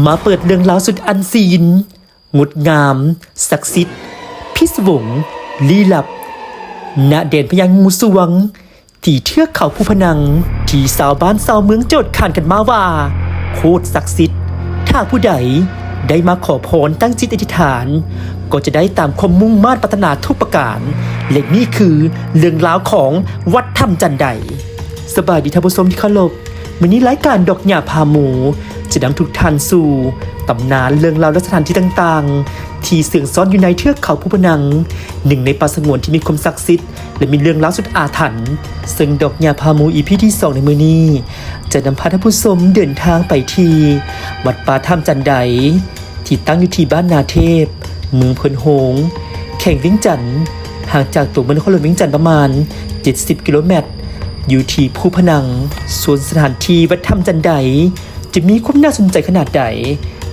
ມາເປີດເລື່ອງລາວສຸດອັນຊີນ, ງົດງາມ, ສັກສິດ, ພິສວົງ, ລີ້ລັບ ນະແດນພະຍາງູສວງ ທີ່ເທືອກເຂົາພູພະນັງ ທີ່ຊາວບ້ານຊາວເມືອງໂຈດຂານກັນມາວ່າ ໂຄດສັກສິດ. ຖ້າຜູ້ໃດໄດ້ມາຂໍພອນຕັ້ງຈິດອະທິຖານ ກໍຈະໄດ້ຕາມຄວາມມຸ່ງມາດປາດຖະໜາທຸກປະການ ແລະ ນີ້ຄືເລື່ອງລາວຂອງວັດຖ້ຳຈັນໄດ. ສະບາຍດີທ່ານຜູ້ຊົມທີ່ເຄົາລົບ, ມື້ນີ້ລາຍການດອກຫຍ້າພາໝູ ຈະນຳທຸກທ່ານສູ່ຕຳນານ, ເລື່ອງລາວ ແລະ ສະຖານທີ່ຕ່າງໆ ທີ່ເຊື່ອງຊອນຢູ່ໃນເທືອກເຂົາພູພະນັງ, ໜຶ່ງໃນປ່າສະຫງວນທີ່ມີຄວາມສັກສິດ ແລະ ມີເລື່ອງລາວສຸດອາຖັນ. ເຊິ່ງດອກຫຍ້າພາໝູ ອີພີ ທີສອງ ໃນມື້ນີ້ ຈະນຳພາທ່ານຜູ້ຊົມເດີນທາງໄປທີ່ວັດປ່າຖ້ຳຈັນໄດ ທີ່ຕັ້ງຢູ່ທີ່ບ້ານນາເທບ, ເມືອງໂພນໂຮງ, ແຂວງວຽງຈັນ, ຫ່າງຈາກຕົວເມືອງນະຄອນຫຼວງວຽງຈັນປະມານເຈັດສິບກິໂລແມັດ, ຢູ່ທີ່ພູພະນັງ. ສ່ວນສະຖານທີ່ວັດຖ້ຳຈັນໄດ ຈະມີຄວາມໜ້າສົນໃຈຂະໜາດໃດ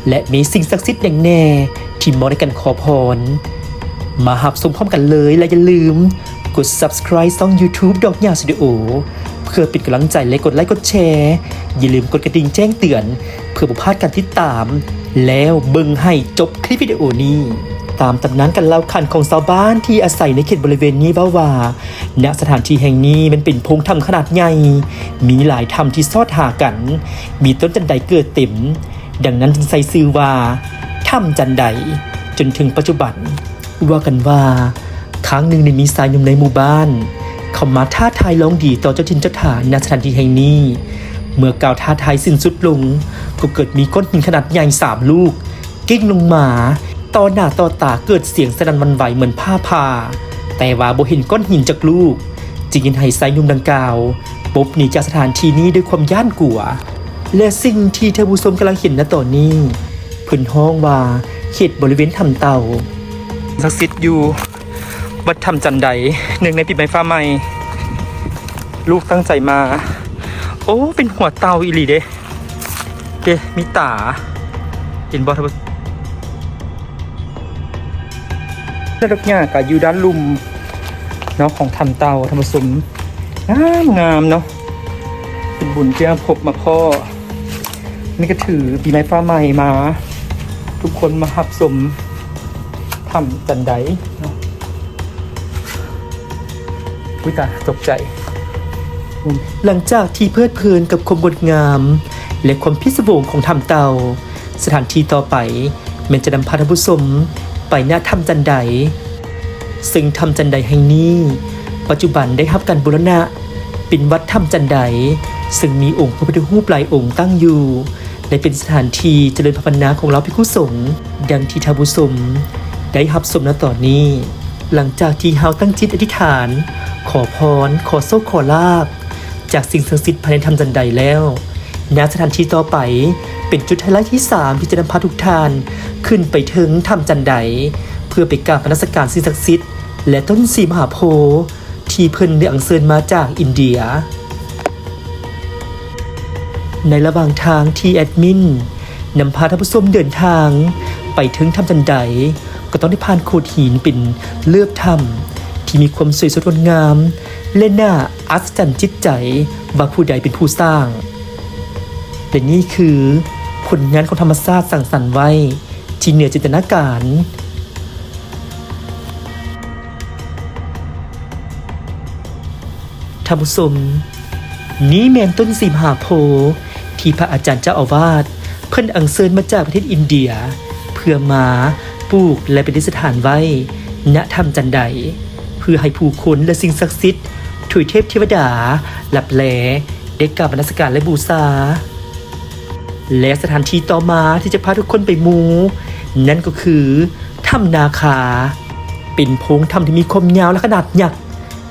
ແລະ ມີສິ່ງສັກສິດຫຍັງແດ່ທີ່ເໝາະໃນການຂໍພອນ? ມາຮັບຊົມພ້ອມກັນເລີຍ ແລະ ຢ່າລືມກົດ Subscribe ຊ່ອງ YouTube ດອກຫຍ້າ Studio ເພື່ອເປັນກຳລັງໃຈ ແລະ ກົດໄລກົດແຊ. ຢ່າລືມກົດກະດິ່ງແຈ້ງເຕືອນ ເພື່ອບໍ່ພາດການຕິດຕາມ. ແລ້ວເບິ່ງໃຫ້ຈົບຄລິບວິດີໂອນີ້. ຕາມຕຳນານການເລົ່າຂານຂອງຊາວບ້ານທີ່ອາໄສໃນເຂດບໍລິເວນນີ້ເວົ້າວ່າ ນະສະຖານທີ່ແຫ່ງນີ້ມັນເປັນໂພງຖ້ຳຂະໜາດໃຫຍ່, ມີຫຼາຍຖ້ຳທີ່ສອດຫາກັນ, ມີຕົ້ນຈັນໄດເກີດເຕັມ, ດັ່ງນັ້ນຈຶ່ງໃສ່ຊື່ວ່າ ຖ້ຳຈັນໄດ ຈົນເຖິງປັດຈຸບັນ. ວ່າກັນວ່າ ຄັ້ງໜຶ່ງໄດ້ມີຊາຍໜຸ່ມໃນໝູ່ບ້ານ ເຂົ້າມາທ້າທາຍລອງດີຕໍ່ເຈົ້າຖິ່ນເຈົ້າຖານ ນະສະຖານທີ່ແຫ່ງນີ້. ເມື່ອກ່າວທ້າທາຍສິ້ນສຸດລົງ ກໍເກີດມີກ້ອນຫີນຂະໜາດໃຫຍ່ສາມລູກ ເກັ້ງລົງມາຕໍ່ໜ້າຕໍ່ຕາ, ເກີດສຽງສະໜັ່ນຫວັ່ນໄຫວເໝືອນຟ້າຜ່າ, ແຕ່ວ່າບໍ່ເຫັນກ້ອນຫີນຈັກລູກ, ຈຶ່ງເຮັດໃຫ້ຊາຍໜຸ່ມດັ່ງກ່າວຫຼົບໜີຈາກສະຖານທີ່ນີ້ດ້ວຍຄວາມຢ້ານກົວ. ແລະ ສິ່ງທີ່ທ່ານຜູ້ຊົມກຳລັງເຫັນນະຕອນນີ້ ເພິ່ນຮ້ອງວ່າເຂດບໍລິເວນຖ້ຳເຕົ່າ. ສັກສິດຢູ່ວັດຖ້ຳຈັນໄດ, ເນື່ອງໃນປີໃໝ່ຟ້າໃໝ່ ລູກຕັ້ງໃຈມາ. ໂອ້ ເປັນຫົວເຕົ່າອີ່ຫຼີເດ້. ເດ້ ມີຕາ ເຫັນບໍ່ທ່ານຜູ້ ດອກຫຍ້າກໍຢູ່ດ້ານລຸ່ມເນາະ ຂອງຖ້ຳເຕົ່າ ທ່ານຜູ້ຊົມ. ງາມໆເນາະ, ເປັນບຸນທີ່ມາພົບມາພໍ້. ນີ້ກໍຖືປີໃໝ່ຟ້າໃໝ່ມາ ທຸກຄົນມາຮັບຊົມຖ້ຳຈັນໄດເນາະ. ອຸ້ຍຕາຍ ຕົກໃຈ. ຫຼັງຈາກທີ່ເພີດເພີນກັບຄວາມງົດງາມ ແລະ ຄວາມພິສະວົງຂອງຖ້ຳເຕົ່າ, ສະຖານທີ່ຕໍ່ໄປແມ່ນຈະນຳພາທ່ານຜູ້ຊົມໄປນະຖ້ຳຈັນໄດ. ເຊິ່ງຖ້ຳຈັນໄດແຫ່ງນີ້ ປັດຈຸບັນໄດ້ຮັບການບູລະນະເປັນວັດຖ້ຳຈັນໄດ, ເຊິ່ງມີອົງພະພຸດທະຮູບຫຼາຍອົງຕັ້ງຢູ່ ແລະ ເປັນສະຖານທີ່ຈະເລີນພາວະນາຂອງເຫຼົ່າພິກຂຸສົງ. ດັ່ງທີ່ທ່ານຜູ້ຊົມໄດ້ຮັບຊົມນະຕອນນີ້, ຫຼັງຈາກທີ່ເຮົາຕັ້ງຈິດອະທິຖານ ຂໍພອນ ຂໍໂຊກ ຂໍລາບ ຈາກສິ່ງສັກສິດພາຍໃນຖ້ຳຈັນໄດແລ້ວ, ນະສະຖານທີ່ຕໍ່ໄປເປັນຈຸດໄຮໄລທີ່ສາມ ທີ່ຈະນຳພາທຸກທ່ານຂຶ້ນໄປເທິງຖ້ຳຈັນໄດ ເພື່ອໄປກາບນະມັດສະການສິ່ງສັກສິດ ແລະ ຕົ້ນສີມະຫາໂພ ທີ່ເພິ່ນໄດ້ອັນເຊີນມາຈາກອິນເດຍ. ໃນລະຫວ່າງທາງທີ່ແອດມິນນຳພາທ່ານຜູ້ຊົມເດີນທາງໄປເທິງຖ້ຳຈັນໄດ, ກໍຕ້ອງໄດ້ຜ່ານໂຂດຫີນເປັນເລີບຖ້ຳ ທີ່ມີຄວາມສວຍສົດງົດງາມ ແລະ ໜ້າອັດສະຈັນຈິດໃຈວ່າຜູ້ໃດເປັນຜູ້ສ້າງ. ແລະ ນີ້ຄືຜົນງານຂອງທຳມະຊາດສ້າງສັນໄວ້ ທີ່ເໜືອຈິນຕະນາການ. ທ່ານຜູ້ຊົມ, ນີ້ແມ່ນຕົ້ນສີມະຫາໂພ ທີ່ພະອາຈານເຈົ້າອາວາດເພິ່ນອັນເຊີນມາຈາກປະເທດອິນເດຍ ເພື່ອມາປູກ ແລະ ປະດິດສະຖານໄວ້ ນະຖ້ຳຈັນໄດ ເພື່ອໃຫ້ຜູ້ຄົນ ແລະ ສິ່ງສັກສິດ, ທວາຍເທບເທວະດາ, ລັບແລ ໄດ້ກາບນະມັດສະການ ແລະ ບູຊາ. ແລະ ສະຖານທີ່ຕໍ່ມາທີ່ຈະພາທຸກຄົນໄປມູ້ ນັ້ນກໍຄື ຖ້ຳນາຄາ ເປັນໂພງຖ້ຳທີ່ມີຄວາມຍາວ ແລະ ຂະໜາດຍັກ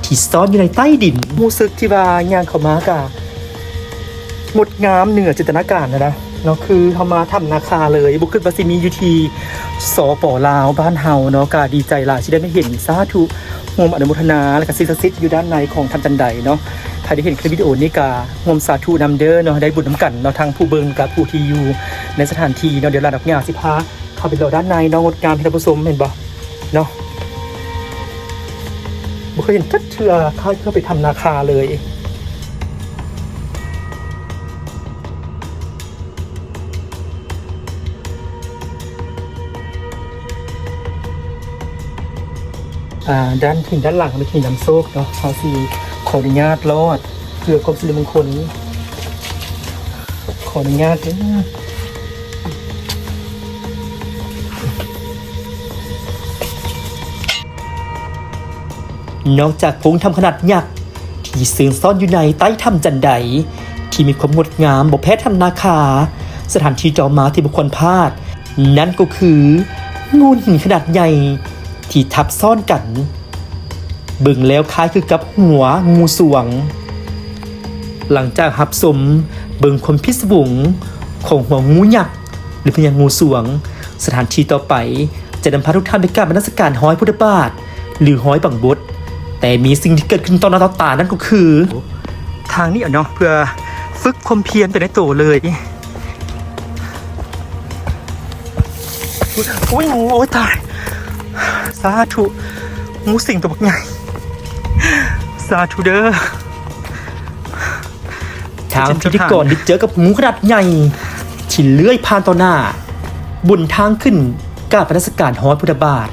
ທີ່ຊ້ອນຢູ່ໃນໃຕ້ດິນ. ຮູ້ສຶກທີ່ວ່າຍ່າງເຂົ້າມາກະງົດງາມເໜືອຈິນຕະນາການນະເນາະ, ຄືເຮົາມາຖ້ຳນາຄາເລີຍ ບໍ່ຄິດວ່າຊິມີຢູ່ທີ່ ສປ ລາວ ບ້ານເຮົາເນາະ. ກະດີໃຈຫຼາຍທີ່ໄດ້ມາເຫັນ. ສາທຸ ຮ່ວມອະນຸໂມທະນາ ແລະ ກະສິ່ງສັກສິດຢູ່ດ້ານໃນຂອງຖ້ຳຈັນໄດເນາະ. ໃຜໄດ້ເຫັນຄລິບວິດີໂອນີ້ກະຮ່ວມສາທຸນຳເດີເນາະ, ໄດ້ບຸນນຳກັນເນາະ ທັງຜູ້ເບິ່ງກັບຜູ້ທີ່ຢູ່ໃນສະຖານທີ່ເນາະ. ດຽວລາດອກຫຍ້າຊິພາເຂົ້າໄປເລາະດ້ານໃນເນາະ. ງົດງາມ ທ່ານຜູ້ຊົມ ເຫັນບໍ່ເນາະ? ບໍ່ເຄີຍເຫັນຈັກເທື່ອ, ຄ້າຍຄືໄປຖ້ຳນາຄາເລີຍ. ອ່າ ດ້ານ ເປັນດ້ານຫຼັງເປັນຫີນນຳໂຊກເນາະ. ເຮົາຊິຂໍອະນຸຍາດລອດເພື່ອຄວາມສິລິມົງຄົນ. ຂໍອະນຸຍາດເດີ. ນອກຈາກໂພງຖ້ຳຂະໜາດຍັກທີ່ເຊິ່ງຊ້ອນຢູ່ໃນໃຕ້ຖ້ຳຈັນໄດ ທີ່ມີຄວາມງົດງາມບໍ່ແພ້ຖ້ຳນາຄາ, ສະຖານທີ່ຕໍ່ມາທີ່ບໍ່ຄວນພາດ ນັ້ນກໍຄືໂງ່ນຫີນຂະໜາດໃຫຍ່ທີ່ທັບຊ້ອນກັນ, ເບິ່ງແລ້ວຄ້າຍຄືກັບຫົວງູສວງ. ຫຼັງຈາກຮັບຊົມເບິ່ງຄວາມພິດສະວົງຂອງຫົວງູຍັກ ຫຼື ພະຍາງູສວງ, ສະຖານທີ່ຕໍ່ໄປຈະນຳພາທຸກທ່ານໄປກາບນະມັດສະການຮອຍພຸດທະບາດ ຫຼື ຮອຍບັງບົດ, ແຕ່ມີສິ່ງທີ່ເກີດຂຶ້ນຕໍ່ໜ້າຕໍ່ຕາ ນັ້ນກໍຄື ທາງນີ້ເນາະ ເພື່ອຝຶກຄວາມພຽນໄປໃນໂຕເລີຍ. ໂອ້ຍ ໂອ້ຍ ຕາຍ ສາທຸ ງູສິງໂຕບັກໃຫຍ່ ສາທຸເດີ. ທາງພິທີກອນໄດ້ເຈີກັບງູຂະໜາດໃຫຍ່ທີ່ເລື່ອຍຜ່ານຕໍ່ໜ້າ ບົນທາງຂຶ້ນກາບນະມັດສະການຮອຍພຸດທະບາດ.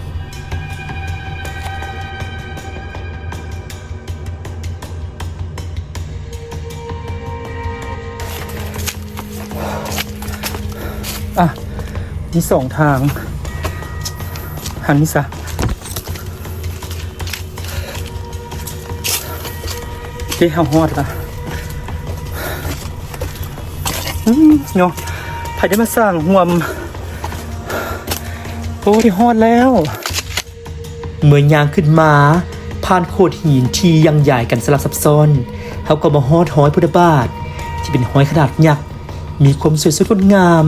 ອ່ະ ມີສອງທາງ ທາງນີ້ຊະ. ເດ້ ເຮົາຮອດລະ. ອືມ ເນາະ ໃຜໄດ້ມາສ້າງຮ່ວມ. ໂອ້ຍ ຮອດແລ້ວ. ເມື່ອຍ່າງຂຶ້ນມາຜ່ານໂຂດຫີນທີ່ຢັງຢາຍກັນສະຫຼັບຊັບຊ້ອນ, ເຮົາກໍມາຮອດຮອຍພຸດທະບາດທີ່ເປັນຮອຍຂະໜາດຍັກ ມີຄວາມສວຍສົດງົດງາມ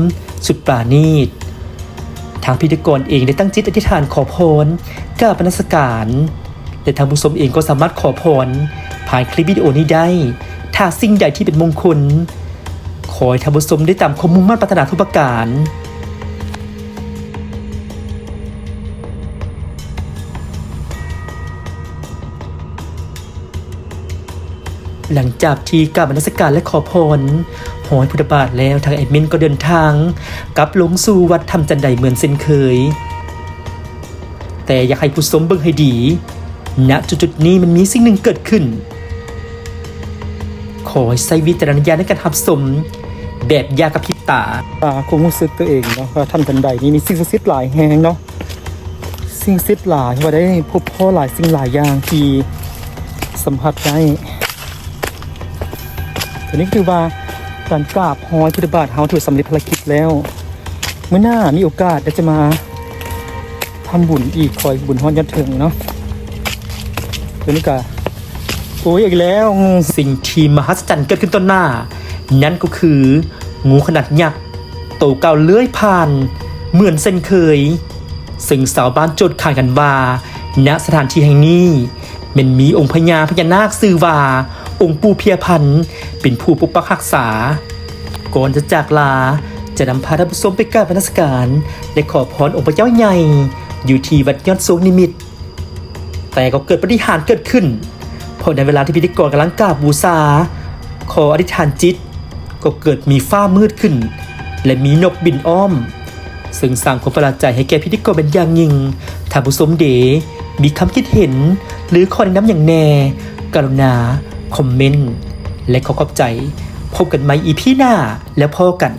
ສຸດປານີດ. ທາງພິທີກອນເອງໄດ້ຕັ້ງຈິດອະທິຖານຂໍພອນ, ກາບນະມັດສະການ ແລະ ທ່ານຜູ້ຊົມເອງກໍສາມາດຂໍພອນຜ່ານຄລິບວິດີໂອນີ້ໄດ້. ຖ້າສິ່ງໃດທີ່ເປັນມົງຄົນ, ຂໍໃຫ້ທ່ານຜູ້ຊົມໄດ້ຕາມຄວາມມຸ່ງໝັ້ນປາດຖະໜາທຸກປະການ. ຫຼັງຈາກທີ່ກາບນະມັດສະການ ແລະ ຂໍພອນຮອຍພຸດທະບາດແລ້ວ, ທາງແອດມິນກໍເດີນທາງກັບລົງສູ່ວັດຖ້ຳຈັນໄດເໝືອນເຊັ່ນເຄີຍ. ແຕ່ຢາກໃຫ້ຜູ້ຊົມເບິ່ງໃຫ້ດີ, ນະຈຸດໆນີ້ມັນມີສິ່ງໜຶ່ງເກີດຂຶ້ນ. ຂໍໃຊ້ວິຈາລະນະຍານໃນການຮັບຊົມແບບຢ່າກະພິບຕາ. ອ່າ ຄວາມຮູ້ສຶກຕົວເອງເນາະ ວ່າຖ້ຳຈັນໄດນີ້ມີສິ່ງສັກສິດຫຼາຍແຮງເນາະ. ສິ່ງສັກສິດຫຼາຍ ວ່າໄດ້ພົບພໍ້ຫຼາຍສິ່ງຫຼາຍຢ່າງທີ່ສຳຜັດໄດ້. ຕອນນີ້ຖືວ່າການກາບຮອຍພຸດທະບາດເຮົາຖືວ່າສຳເລັດພາລະກິດແລ້ວ. ມື້ໜ້າມີໂອກາດດຽວຈະມາທຳບຸນອີກ ຂໍໃຫ້ບຸນຮອດຍອດເທິງເນາະ. ຕົວນີ້ກະ ໂອ້ຍ ອີກແລ້ວ ງູ. ສິ່ງທີ່ມະຫັດສະຈັນເກີດຂຶ້ນຕໍ່ໜ້າ ນັ້ນກໍຄືງູຂະໜາດຍັກ ໂຕເກົ່າເລື່ອຍຜ່ານເໝືອນເຊັ່ນເຄີຍ, ເຊິ່ງຊາວບ້ານໂຈດຂານກັນວ່າ ນະສະຖານທີ່ແຫ່ງນີ້ແມ່ນມີອົງພະຍາພະຍານາກຊື່ວ່າອົງປູ່ເພຍພັນ ເປັນຜູ້ປົກປັກຮັກສາ. ກ່ອນຈະຈາກລາ ຈະນຳພາທ່ານຜູ້ຊົມໄປກາບນະມັດສະການ ແລະ ຂໍພອນອົງພະເຈົ້າໃຫຍ່ຢູ່ທີ່ວັດຍອດໂຊກນິມິດ. ແຕ່ກໍເກີດປາຕິຫານເກີດຂຶ້ນ, ເພາະໃນເວລາທີ່ພິທີກອນກຳລັງກາບບູຊາ ຂໍອະທິຖານຈິດ ກໍເກີດມີຟ້າມືດຂຶ້ນ ແລະ ມີນົກບິນອ້ອມ, ເຊິ່ງສ້າງຄວາມປະຫຼາດໃຈໃຫ້ແກ່ພິທີກອນເປັນຢ່າງຍິ່ງ. ທ່ານຜູ້ຊົມເດ ມີຄຳຄິດເຫັນ ຫຼື ຂໍ້ແນະນຳຫຍັງແດ່? ກະລຸນາຄອມເມັນ ແລະ ຂໍຂອບໃຈ. ພົບກັນໃໝ່ອີພີໜ້າ ແລ້ວພໍ້ກັນ.